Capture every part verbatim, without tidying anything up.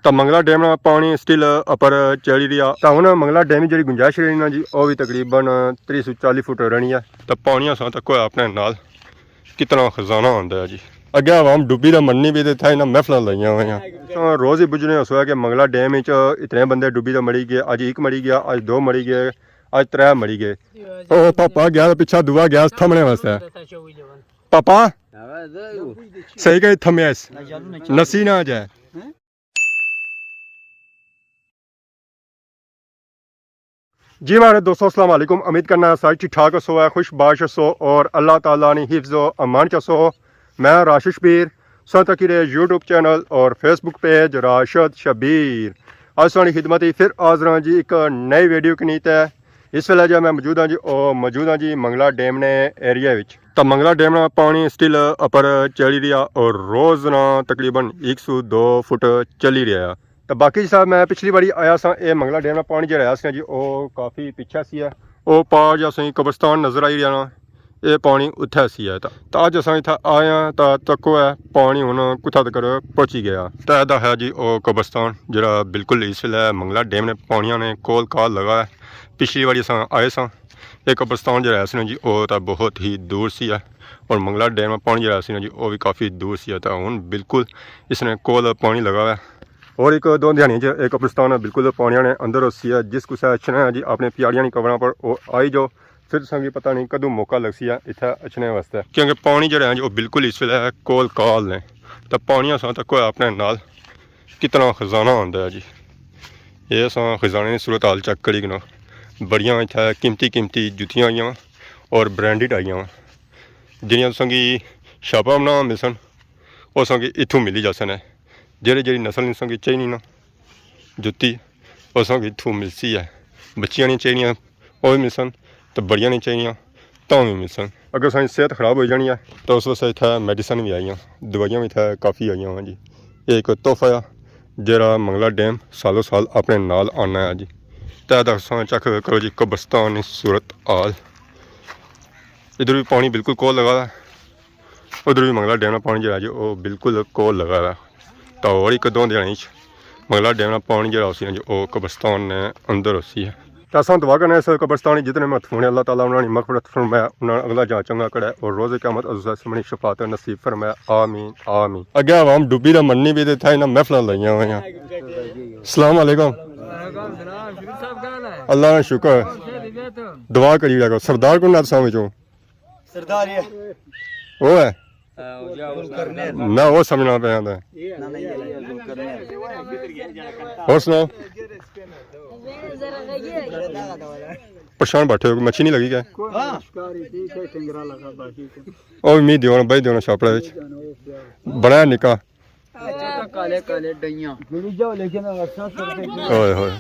تاں منگلا ڈیم نا پانی سٹل اپر چڑھی رہیا۔ تاں ہن منگلا ڈیم نی جیہڑی گنجائش رہنی نا جی، او وی تقریباً تریہہ سو چالی فٹ رہنی ہے۔ تاں پانی اساں تکو ہے اپنے نال، کتنا خزانہ ہوندا ہے جی۔ اگے عوام ڈبی تے مرنی وی تے اتھے انہاں محفلاں لائیاں ہوئیاں۔ تاں روز ہی بجھنے ہوسو ہے کہ منگلا ڈیم وچ اتنے بندے ڈبی تے مری گئے، اج ہک مری گیا، اج دو مری گئے، اج ترے مری گئے۔ او پاپا گیا تے پچھا دوا گیا تھمنے واسطے۔ پاپا، صحیح کہی تھمیا اس۔ نسی نہ جائے۔ جی مہاڑے دوستو، السلام علیکم۔ امید کرنا سارے ٹھیک ٹھاک ہسو، ہے خوش باش ہسو اور اللہ تعالیٰ نی حفظ و امان چ ہسو۔ میں راشد شبیر، سن تکی رہے یوٹیوب چینل اور فیس بک پیج راشد شبیر۔ اج تساں نی خدمت ہی پھر حاضر ہاں جی ایک نئی ویڈیو کنی تے۔ اس ویلے جو میں موجود ہاں جی، او موجود ہاں جی منگلا ڈیم نے ایریا وچ۔ تاں منگلا ڈیم نا پانی سٹل اپر چڑھی رہیا اور روز نا تقریباً ایک سو دو فٹ چلی رہیا۔ تاں باقی جس طرح میں پچھلی واری آیا ساں، اے منگلا ڈیم نا پانی جیہڑا ہے سی جی، او کافی پچھے سی ہے۔ او پار جا سائیں قبرستان نظر آئی رہیا نا، اے پانی اتھے سی ہے۔ تاں، تاں اج اساں اتھے آئے آں، تاں تکو ہے پانی ہن کتھا تک پہنچی گیا۔ تاں ادا ہے جی او قبرستان، جیہڑا بالکل اس ویلے منگلا ڈیم نے پانیاں نے کول کال لگا ہے۔ پچھلی واری اساں آئے ساں، اے قبرستان جیہڑا ہے سی نا جی، او تاں بہت ہی دور سی ہے، اور منگلا ڈیم نا پانی جیہڑا ہے سی نا جی، او وی کافی دور سی ہے۔ تاں ہن بالکل اس نے کول پانی لگا ہوا ہے۔ اور ایک دو دیہاڑیاں چ اے قبرستان بالکل پانیاں نے اندر ہوسی ہے۔ جس کسے اچھنا ہے جی اپنے پیاریاں نی قبراں پر، او آئی جو، پھر تساں کی پتہ نہیں کدوں موقع لگسی ہے اتھے اچھنے واسطے، کیونکہ پانی جیہڑا ہے جی، او بالکل اس ویلے کول کال نے۔ تاں پانی اساں تکو ہے اپنے نال، کتنا خزانہ ہوندا ہے جی۔ اے اساں خزانے نی صورت حال چیک کری کنو۔ بڑیاں اتھے قیمتی قیمتی جتیاں آئیاں اور برانڈڈ آئیاں، جنیاں تساں کی شاپاں بنا ملسن، او تساں کی اتھوں ملی جاسن ہے۔ جیہڑی جیہڑی نسل تساں کی چاہینی نا جتی، او تساں کی اتھوں ملسی ہے۔ بچیاں نی چاہینیاں، او وی ملسن، تے بڑیاں نی چاہینیاں، تاں وی ملسن۔ اگر تساں نی صحت خراب ہوئی جانی ہے، تاں اس واسطے اتھے میڈیسن وی آئیاں، دوائیاں وی اتھے کافی آئیاں ہوئیاں جی۔ اے ایک تحفہ آ، جیہڑا منگلا ڈیم سالو سال اپنے نال آنا ہے جی۔ تے تساں چیک کرو جی، قبرستان نی صورت حال۔ ادھر وی پانی بالکل کول لگا ہوا ہے، ادھر وی منگلا ڈیم نا پانی جیہڑا جی، او بالکل کول لگا ہوا ہے۔ تاں ہور ایک دو دیہاڑیاں اچ منگلا ڈیم نا پانی جیہڑا ہوسی نا جی، او قبرستان نے اندر ہوسی ہے۔ تاں اساں دعا کرنے اس قبرستان نی جتنے مدفون ہیں، اللہ تعالیٰ انہاں نی مغفرت فرمائے، انہاں نا اگلا جہاں چنگا کرے اور روز قیامت حضور صلی اللہ علیہ وسلم نی شفاعت نصیب فرمائے۔ آمین، آمین۔ اگے عوام ڈبی تے مرنی وی تے اتھے انہاں محفلاں لائیاں ہوئیاں۔ السلام علیکم۔ وعلیکم السلام، شریف صاحب کیا حال ہے؟ اللہ نا شکر۔ دعا کری رکھو۔ سردار کون ہے تساں وچوں؟ سردار یہ۔ او ہے؟ ہاں، او جا، او سردار۔ نہ، او سمجھنا پیا تے۔ نہ، نہ، یہ ذوالقرنین۔ اور سناؤ؟ پریشان بیٹھے ہو، کوئی مچھی نہیں لگی کیا؟ ہاں۔ او می دیو نا، بھائی دیو نا شاپڑا وچ۔ بڑا نکا۔ اچھا، کالے کالے ڈئیاں۔ اوئے ہوئے۔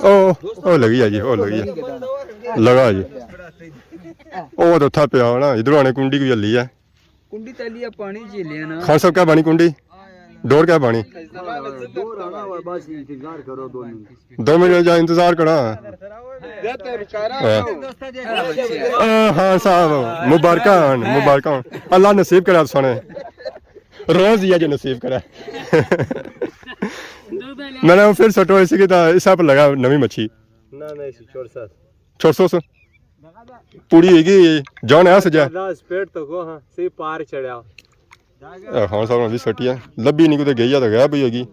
او، او لگی ہے جی، او لگی ہے۔ لگا جی۔ او تو تھا پیا ہونا، ادھر آنے کنڈی کوئی ہلی ہے۔ کنڈی تلی ہے، پانی جی لیا نا۔ خان صاحب کیا بانی کنڈی؟ ڈور کیا بانی؟ ڈور آنا ہوا، بس انتظار کرو دو منٹ۔ دو منٹ جا انتظار کرا۔ ہاں۔ آ، ہاں صاحب، مبارکاں ہن، مبارکاں ہن۔ اللہ نصیب کرا سنے۔ روز ہی ہے جو نصیب کرا۔ میں نے پھر سٹو اسی کی تا حساب لگا نوی مچھی۔ نہ، نہ، اسی چھوڑ سا۔ چھوڑ سو سو۔ پوری ہوئی گئی، جان ہے سجا۔ دس پیٹ تو کو ہاں، سی پار چڑھیا۔ اے خان صاحب نے بھی سٹی ہے، لبھی نہیں کوئی گئی ہے تو غائب ہوئی ہوگی۔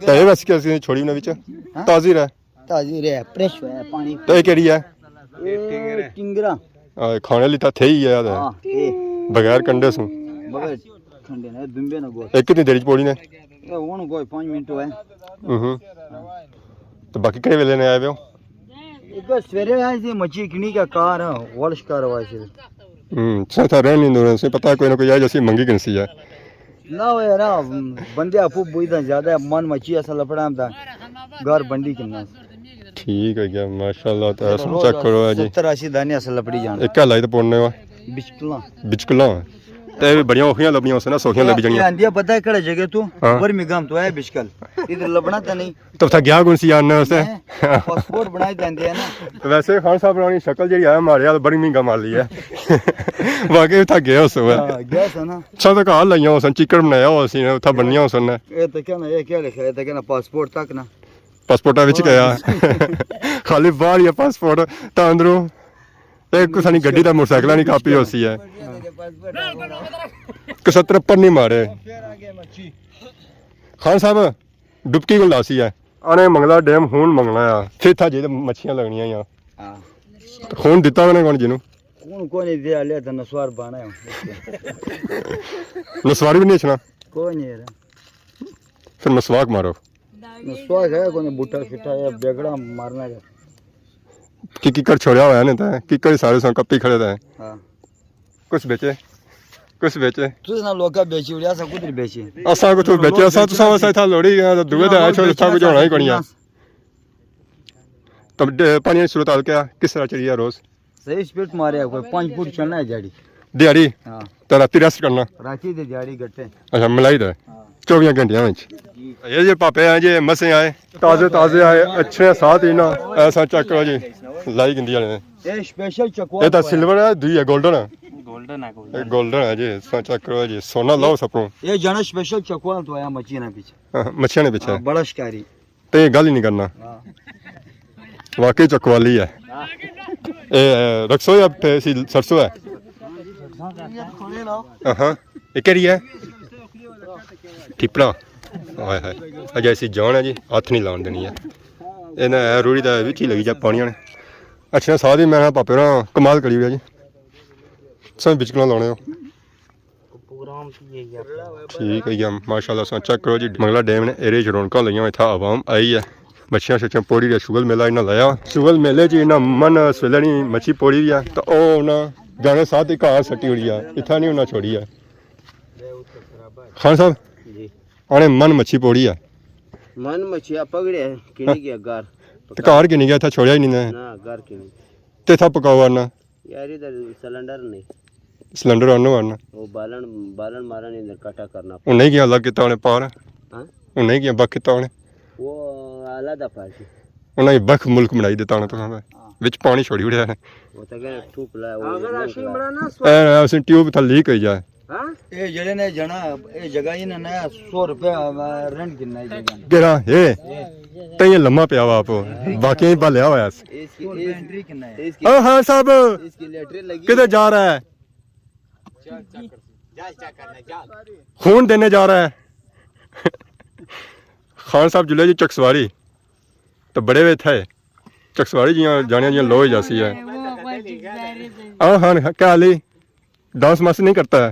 تے اے ویسے کیا سی چھوڑی انہاں وچ؟ ہاں؟ تازی رہ۔ تازی رہ، فریش ہے پانی۔ تے اے کیڑی ہے؟ اے ٹنگرا۔ آ، کھانے والی تاں تھے ہی ہے یار۔ ہاں، اے۔ بغیر کنڈے سوں۔ بغیر کنڈے نے، دمبے نے گوشت۔ ایک کتنی دیر چ پوڑی نے؟ اے ہن کوئی پانچ منٹ ہوئے۔ ہوں۔ تو باقی کئی ویلے نے آئے وے ہو؟ ایک سویرے آئے سی، مچھی کنی کا کار، ولش کار ہوئے سی۔ ہوں، سر تھا رہن نہیں دو، سے پتہ کوئی نہ کوئی آئے جیسی منگی کنسی ہے۔ نہ ہوئے نا، بندے آپو بوئی دا زیادہ، من مچھی اصل لپڑا ہم دا، گھر بنڈی کننا۔ ٹھیک ہے گیا، ماشاءاللہ، تو ایسا روز چیک کرو ہے جی۔ ستر اسی دانے اصل لپڑی جان۔ ایک کیا لائی تو پڑھنے وا؟ بچکلاں۔ بچکلاں۔ تے وی بڑیاں اوکھیاں لبنیاں ہوسن نا، سوکھیاں لبی جانیاں۔ آندی ہے پتہ ہے کہڑے جگہ تو؟ ہاں۔ برمنگھم تو ہے بشکل۔ ادھر لبنا تے نہیں۔ تو اتھا گیا کون سی یار نے واسطے؟ ہیں؟ پاسپورٹ بنائی دیندے ہیں نا۔ ویسے خان صاحب ہورانی شکل جیڑی ہے ماڑے آل برمنگھم آلی ہے۔ واقعی اتھا گئے ہوسو ہے۔ ہاں، گیا سا نا۔ اچھا تو گھر لائیاں ہوسن، چکر بنایا ہوسی نے، اتھا بنیاں ہوسن نے۔ اے تے کیا نا، اے کیا لکھا ہے؟ اے تے کیا نا، پاسپورٹ تک نا۔ پاسپورٹاں وچ گیا۔ خالی باہر ہی ہے پاسپورٹ، تاں اندروں۔ اے کسانی گڈی تے موٹرسائیکلاں نی کاپی ہوسی ہے۔ کسا ترپڑ نہیں مارے۔ خان صاحب، ڈبکی کول لاسی ہے۔ آنے منگلا ڈیم ہن منگنا ہے۔ پھر تھا جے تے مچھیاں لگنیاں یا۔ ہاں۔ خون دتا انہیں کون جنوں؟ خون کوئی نہیں دیا، لے تے نسوار بانا ہے۔ نسوار بھی نہیں اچھنا؟ کوئی نہیں یار۔ پھر مسواک مارو۔ مسواک ہے کوئی نہیں، بوٹا شٹا یا بیگڑا مارنا ہے۔ کی ککڑ چھوڑیا ہویا نے تے، ککڑ ہی سارے سن کپی کھڑے تے۔ ہاں۔ کچھ بیچے، کچھ بیچے۔ تساں لوکاں بیچی اڑیا، اساں کدھر بیچے؟ اساں کچھ بیچے، اساں تساں واسطے اتھا لوڑی گیا، تے دوئے تے آئے چھوڑے، اتھا کچھ ہونا ہی کونی ہے۔ تم ڈے-، پانی نی صورت حال کیا؟ کس طرح چلی ہے روز؟ صحیح سپیڈ ماریا، کوئی پانچ فٹ چلنا ہے دیہاڑی۔ دیہاڑی؟ ہاں۔ تے راتی ریسٹ کرنا؟ راتی تے دیہاڑی گٹے۔ اچھا، ملائی تے؟ ہاں۔ چوبیاں گھنٹیاں وچ؟ جی۔ اے جے پاپے آئے جے، مسے آئے، تازے تازے آئے، اچھے ساتھ ہی نا، ایسا چیک کرو جی، لائی گندی والے نے۔ اے سپیشل چکوا اے تاں ہے۔ سلور ہے، دوئی ہے گولڈن ہے۔ گولڈن ہے، گولڈن۔ اے گولڈن ہے جی، ایسا چیک کرو جی، سونا لاؤ سپروں۔ اے جانا سپیشل چکوا تو آیا مچھیاں نے پیچھے۔ ہاں، مچھیاں نے پیچھے۔ ہاں، بڑا شکاری۔ تے گل ہی نہیں کرنا۔ ہاں۔ واقعی چکوالی ہے۔ اے، اے، رکسو یا پھر سی سرسو ہے؟ ہاں، اے کیڑی ہے؟ ٹپڑا۔ ہائے ہائے۔ اجے ایسی جان ہے جی، ہاتھ نہیں لان دینی ہے۔ اے نہ اے روڑی دا وچ ہی لگی جا پانی نے۔ اچھا، ساتھ ہی میں پاپے نا کمال کری ہویا جی۔ سب بچکنا لانے ہو۔ پروگرام کی ہے یار۔ ٹھیک ہے یار، ماشاءاللہ، ساں چیک کرو جی، منگلا ڈیم نے ایریا چ رونقاں لگیاں ہوئیاں، اتھا عوام آئی ہے، مچھیاں شچھیاں پوڑی رہی، شغل میلہ انہاں لایا۔ شغل میلے چ انہاں من اس ویلے نہیں مچھی پوڑی رہی ہے، تو او انہاں جانے ساتھ ہی گھر سٹی ہوئی ہے، اتھا نہیں انہاں چھوڑی ہے۔ خان صاحب، جی۔ آنے من مچھی پوڑی ہے۔ من مچھی آ پکڑے، کنی گیا گھر۔ تے گھر کنی گیا، اتھا چھوڑیا ہی نہیں نے۔ نہ، گھر کنی۔ تے اتھا پکاؤ آنا۔ یار، ادھر سلنڈر نہیں۔ سلنڈر آنو آنا۔ وہ بالن، بالن مارن ادھر کٹا کرنا۔ انہیں کیا الگ کیتا ہونے پار؟ ہاں؟ انہیں کیا بک کیتا ہونے؟ وہ علیحدہ پارٹی۔ انہیں بک ملک بنائی دیتا ہونا تساں دا۔ ہاں۔ وچ پانی چھوڑی اڑیا ہے۔ وہ تو کہہ ٹوپ لایا، وہ اگر نہیں اشی کھلا۔ بڑا نا سو اے، اسیں ٹیوب تھا لیک ہوئی جائے۔ ہاں؟ اے جڑے نے جنا، اے جگہ ہی نہ، نہ سو روپے رینٹ گھننا ہے جگہ۔ کیڑا؟ اے؟ اے۔ تئیں لمحہ پیا ہوا آپ۔ باقی ہی بھالیا ہوا ہے۔ اس کی، اس، انٹری کتنا ہے؟ اس کی، او خان صاحب، اس کی لیٹرین لگی۔ کدھر جا رہا ہے؟ خون دینے جا رہا ہے۔ خان صاحب جلے جی چکسواری۔ تو بڑے ہوئے تھے۔ چکسواری جیاں جانے جیاں لو ہی جاسی ہے۔ او خان، کیا حال ہے؟ ڈانس مس نہیں کرتا ہے،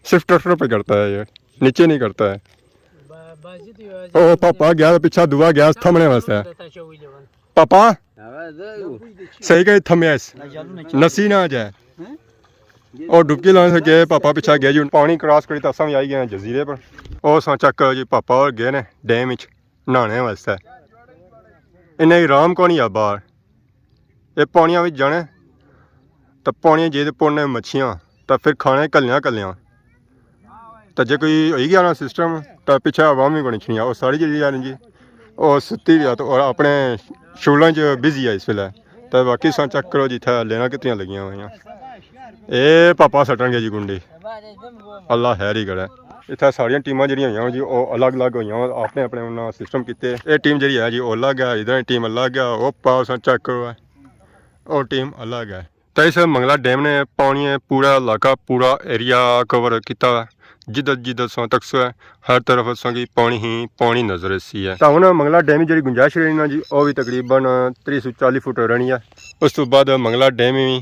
صرف ٹرٹر پہ کرتا ہے یہ، نیچے نہیں کرتا ہے۔ او پاپا گیا پیچھا، دعا گیا تھمنے واسطے۔ پاپا صحیح کہ تھمیا اس، نسی نہ آ جائے۔ او ڈبکی لانے سے گئے، پاپا پیچھا گئے جی، پانی کراس کری تو اساں بھی آئی گئے ہیں جزیرے پر۔ او ساں چیک کرو جی، پاپا اور گئے نے ڈیم وچ نہانے واسطے۔ انہیں آرام کونی آ باہر۔ اے پانیاں وچ جانے، تاں پانیاں جے تے پوڑنے مچھیاں، تاں پھر کھانے کلیاں کلیاں۔ تاں جے کوئی ہوئی گیا نا سسٹم، تاں پچھے عوام وی کونی چھنیا، او ساری جیڑی یار جی، او ستی وی آ، تاں او اپنے شغلاں چ بزی آ اس ویلے۔ تاں باقی ساں چیک کرو جی، اتھے لیناں کتنیاں لگیاں ہوئیاں۔ اے پاپا سٹن گے جی گنڈی۔ اللہ خیر ہی کرے۔ اتھا ساریاں ٹیماں جیڑیاں ہوئیاں جی، او الگ الگ ہوئیاں، اپنے اپنے انہاں سسٹم کیتے۔ اے ٹیم جیڑی ہے جی، او الگ ہے، ادھر ٹیم الگ ہے، او پاؤ ساں چیک کرو ہے، او ٹیم الگ ہے۔ تے اس منگلا ڈیم نے پانی ہے، پورا علاقہ، پورا ایریا کور کیتا ہے۔ جدھر جدھر ساں تک سو ہے، ہر طرف اساں کی پانی ہی پانی نظر اسی ہے۔ تاں ہن منگلا ڈیم جیڑی گنجائش رہنی نا جی، او وی تقریباً تریہہ سو چالی فٹ رہنی ہے۔ اس تو بعد منگلا ڈیم وی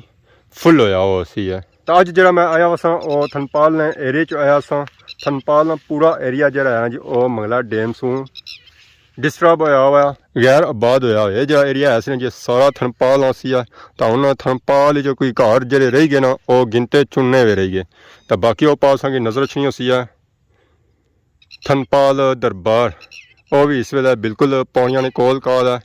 فل ہویا ہوا سی ہے۔ تاں اج جیڑا میں آیا ہوا ساں، او تھنپال نے ایریا چ آیا ساں۔ تھنپال نا پورا ایریا جیڑا ہے نا جی، او منگلا ڈیم سوں ڈسٹرب ہویا ہوا ہے، غیر آباد ہویا ہوا ہے۔ اے جیڑا ایریا ہے سی نا جی، سارا تھنپال نا سی ہے۔ تاں ہن تھنپال جو کوئی گھر جیڑے رہی گئے نا، او گنتے چننے وے رہی گئے۔ تاں باقی او پاس ساں کی نظر اچھنی ہوسی ہے۔ تھنپال دربار، او وی اس ویلے بالکل پانیاں نے کول کال ہے۔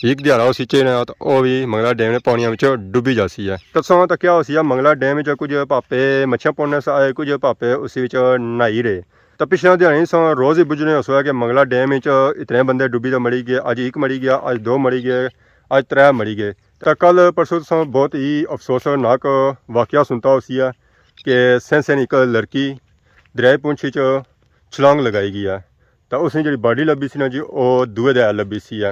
ہک دیہاڑا اسی چڑھنا تے او وی منگلا ڈیم نے پانیاں وچ ڈبی جاسی ہے۔ تے تساں تکیا ہوسی ہے منگلا ڈیم وچ کچھ پاپے مچھیاں پوڑنے سے آئے، کچھ پاپے اسی وچ نہائی رہے۔ تے پچھلے دیہاڑے تساں روز ہی بجھنے ہوسو ہے کہ منگلا ڈیم وچ اتنے بندے ڈبی تے مری گئے، اج ہک مری گیا، اج دو مری گئے، اج ترے مری گئے۔ تے کل پرسوں تساں بہت ہی افسوسناک واقعہ سنتا ہوسی ہے کہ سین سین ہک لڑکی دریائے پونچھ وچ چھلانگ لگائی گئی ہے۔ تے اس نی جیہڑی باڈی لبھی سی نا جی، او دوئے دے لبھی سی ہے۔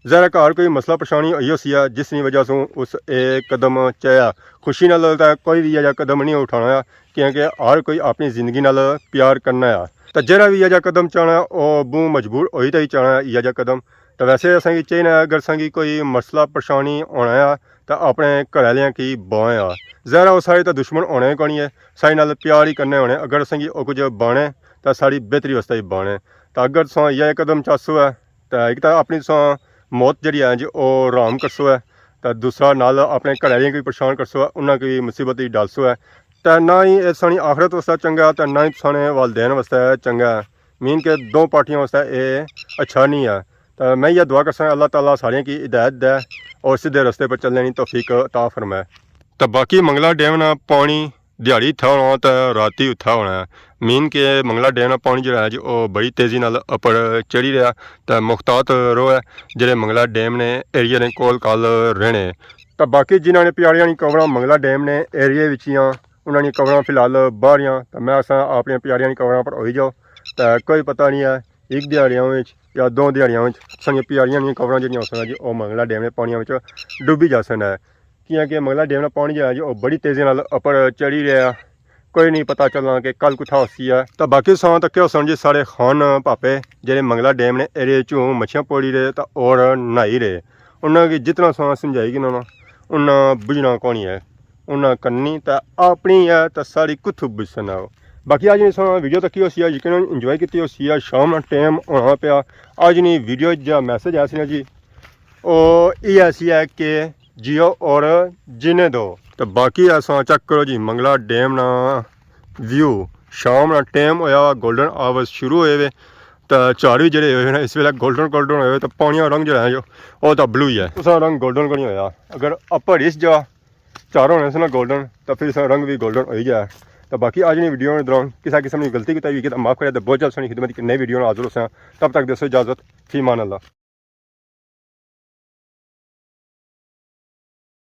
ظاہر ہے کہ ہر کوئی مسئلہ پریشانی ہوئی ہوسی ہے، جس نی وجہ سوں اس اے قدم چایا۔ خوشی نال تے کوئی وی ایہا جیہا قدم نہیں اٹھانا ہے، کیونکہ ہر کوئی اپنی زندگی نال پیار کرنا ہے۔ تے جیہڑا وی ایہا جیہا قدم چانا ہے، او بہوں مجبور ہوئی تے ہی چانا ہے ایہا جیہا قدم۔ تے ویسے اساں کی چاہینا ہے، اگر اساں کی کوئی مسئلہ پریشانی ہونا ہے، تے اپنے گھر آلیاں کی بائیں آ۔ ظاہر ہے، او ساڑے تے دشمن ہونے ہی کونی ہے، ساڑے نال پیار ہی کرنے ہونے۔ اگر اساں کی او کچھ بانے، تے ساڑی بہتری واسطے ہی بانے۔ تے اگر تساں ایہا قدم چاسو ہے، تے ہک تاں اپنی تساں موت جیہڑی ہے جی، او حرام کرسو ہے، تے دوسرا نال اپنے گھر آلیاں کی پریشان کرسو ہے، انہاں کی مصیبت ہی ڈالسو ہے۔ تے نہ ہی اے ساڑی آخرت واسطے چنگا ہے، تے نہ ہی ساڑے والدین واسطے چنگا ہے۔ مین کہ دو پارٹیاں واسطے اے اچھا نہیں ہے۔ تے میں یہ دعا کرساں، اللہ تعالیٰ ساریاں کی ہدایت دے اور سیدھے رستے پر چلنے کی توفیق عطا فرمائے۔ تے باقی منگلا ڈیم نا پانی دیہاڑی اتھا ہونا تے راتی اتھا ہونا ہے۔ مین کہ منگلا ڈیم نا پانی جیہڑا ہے جی، او بڑی تیزی نال اپر چڑھی رہیا، تے محتاط رہو ہے جیہڑے منگلا ڈیم نے ایریے نے کول کال رہنے۔ تے باقی جنہاں نے پیاریاں نی قبراں منگلا ڈیم نے ایریے وچ ہیاں، انہاں نی قبراں فی الحال باہر ہیاں، تے میں اساں اپنی پیاریاں نی قبراں پر ہوئی جاؤ، تے کوئی پتہ نہیں ہے، ہک دیہاڑیاں وچ یا دو دیہاڑیاں وچ ساڑیاں پیاریاں نیاں قبراں جیہڑیاں ہوسن جی، او منگلا ڈیم نے پانیاں وچ ڈبی جاسن ہے۔ کیاں کہ منگلا ڈیم نا پانی جیہڑا جی، او بڑی تیزی نال اپر چڑھی رہیا، کوئی نہیں پتہ چلنا کہ کل کتھا ہوسی ہے۔ تے باقی تساں تکے ہوسن جی، ساڑے خان پاپے جیہڑے منگلا ڈیم نے ایریے چوں مچھیاں پوڑی رہے تے اور نہائی رہے، انہاں کی جتنا تساں سمجھائی گھنو نا، انہاں بجھنا کونی ہے۔ انہاں کرنی تے اپنی ہے تے ساڑی کتھوں بچ سنا ہو۔ باقی اج نی تساں ویڈیو تکی ہوسی ہے، یقیناً انجوائے کیتی ہوسی ہے۔ شام نا ٹائم ہونا پیا۔ اج نی ویڈیو جا میسج آیا سی نا جی، او یہ ایسی ہے کہ جیو اور جینے دو۔ تے باقی اساں چیک کرو جی منگلا ڈیم نا ویو۔ شام نا ٹائم ہویا، گولڈن آورز شروع ہوئے ہوئے، تے جھڑ وی جیہڑے ہوئے نا اس ویلے گولڈن گولڈن ہوئے ہوئے، تے پانی نا رنگ جیہڑا ہے جو او تاں بلو ہی ہے، اس نا رنگ گولڈن کو نہیں ہویا۔ اگر اپر اس جا جھڑ ہونے سے نا گولڈن، تے فر اس نا رنگ وی گولڈن ہوئی جائے۔ تے باقی اج نی ویڈیو نے دوران کسے قسم نی غلطی کوتاہی ہوئی گئی تے معاف کریا، تے بہت جلد ساڑی خدمت اچ نئی ویڈیو نال حاضر ہوساں۔ تب تک دیسو اجازت، فی امان اللہ۔